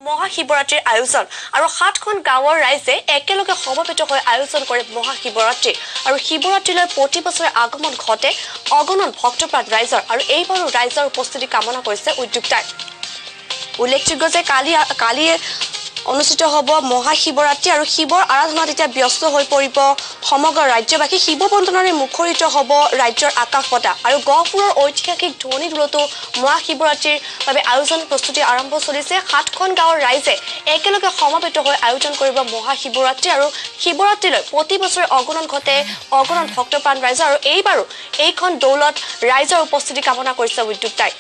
মহাশিৱৰাত্ৰিৰ আয়োজন আৰু 7খন গাঁৱৰ ৰাইজে একেলগে সমবেত হৈ আয়োজন কৰে মহাশিৱৰাত্ৰি। আৰু শিৱৰাত্ৰিলৈ প্ৰতি বছৰে আগমন ঘটে অগণন ভক্তপ্ৰাণ ৰাইজৰ আৰু এইবাৰো ৰাইজৰ উপস্থিতি কামনা কৰিছে উদ্যোক্তাই। উল্লেখযোগ্য যে কালি অনুষ্ঠিত হ'ব মহাশিৱৰাত্ৰি আৰু শিৱৰ আৰাধনাত এতিয়া ব্যস্ত হৈ পৰিব সমগ্ৰ ৰাজ্যবাসী। শিৱ বন্দনাৰে মুখৰিত হ'ব ৰাজ্যৰ আকাশ বতাহ আৰু গহপুৰৰ ঐতিহাসিক ধনী দৌলতো মহাশিৱৰাত্ৰিৰ বাবে আয়োজন প্ৰস্তুতি আৰম্ভ চলিছে। 7খন গাঁৱৰ ৰাইজে একেলগে সমবেত হৈ আয়োজন কৰিব মহাশিৱৰাত্ৰি আৰু শিৱৰাত্ৰিলৈ প্ৰতি বছৰে অগণন ঘটে অগণন ভক্তপ্ৰাণ ৰাইজৰ আৰু এইবাৰো এইখন দৌলত ৰাইজৰ উপস্থিতি কামনা কৰিছে উদ্যোক্তাই।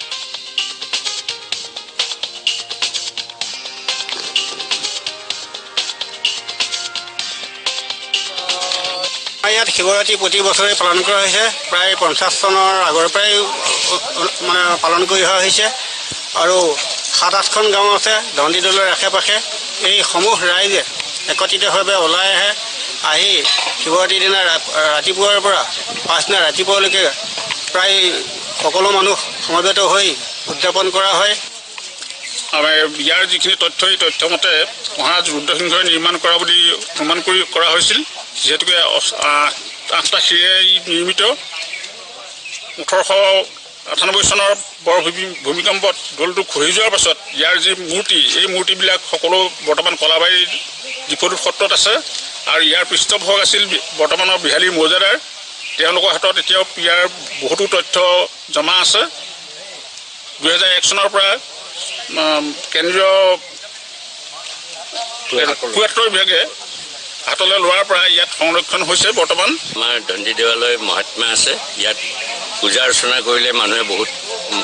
ইয়াত শিৱৰাত্ৰি প্ৰতি বছৰে পালন কৰা হৈছে। প্ৰায় 50 চনৰ আগৰ পৰাই মানে পালন কৰি অহা হৈছে আৰু 7-8খন গাঁও আছে ধনদী দৌলৰ আশে পাশে। এই সমূহ ৰাইজে একত্ৰিতভাৱে ওলাই আহে, আহি শিৱৰাত্ৰিৰ দিনা ৰাতিপুৱাৰ পৰা পাছদিনা ৰাতিপুৱালৈকে প্ৰায় সকলো মানুহ সমবেত হৈ উদযাপন কৰা হয়। আমাৰ ইয়াৰ যিখিনি তথ্য, এই তথ্য মতে মহাৰাজ ৰুদ্ৰসিংহই নিৰ্মাণ কৰা বুলি অনুমান কৰি কৰা হৈছিল। যিহেতুকে 8টা শিৰে নিৰ্মিত। 1898 চনৰ বৰ ভূমিকম্পত দৌলটো খহি যোৱাৰ পাছত ইয়াৰ যি মূৰ্তি, এই মূৰ্তিবিলাক সকলো বৰ্তমান কলাবাৰীৰ ডিফলুত সত্ৰত আছে আৰু ইয়াৰ পৃষ্ঠপোষক আছিল বৰ্তমানৰ বিহালীৰ মৌজাদাৰ। তেওঁলোকৰ হাতত এতিয়াও ইয়াৰ বহুতো তথ্য জমা আছে। 2001 চনৰ পৰা কেন্দ্ৰীয় পুৰাতত্ত্ব বিভাগে হাতলৈ লোৱাৰ পৰা ইয়াত সংৰক্ষণ হৈছে। বৰ্তমান আমাৰ দণ্ডী দেৱালয় মহাত্মা আছে, ইয়াত পূজা অৰ্চনা কৰিলে মানুহে বহুত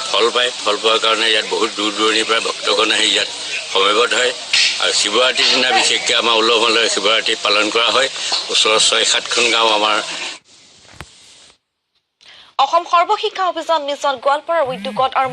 ফল পায়। ফল পোৱাৰ কাৰণে ইয়াত বহুত দূৰ দূৰণিৰ পৰা ভক্তগণ আহি ইয়াত সমবেত হয় আৰু শিৱৰাত্ৰিৰ দিনা বিশেষকৈ আমাৰ উলহ মালহেৰে শিৱৰাত্ৰি পালন কৰা হয়। ওচৰৰ 6-7খন গাঁও আমাৰ। অসম সৰ্বশিক্ষা অভিযান মিছন গোৱালপাৰাৰ উদ্যোগত আৰু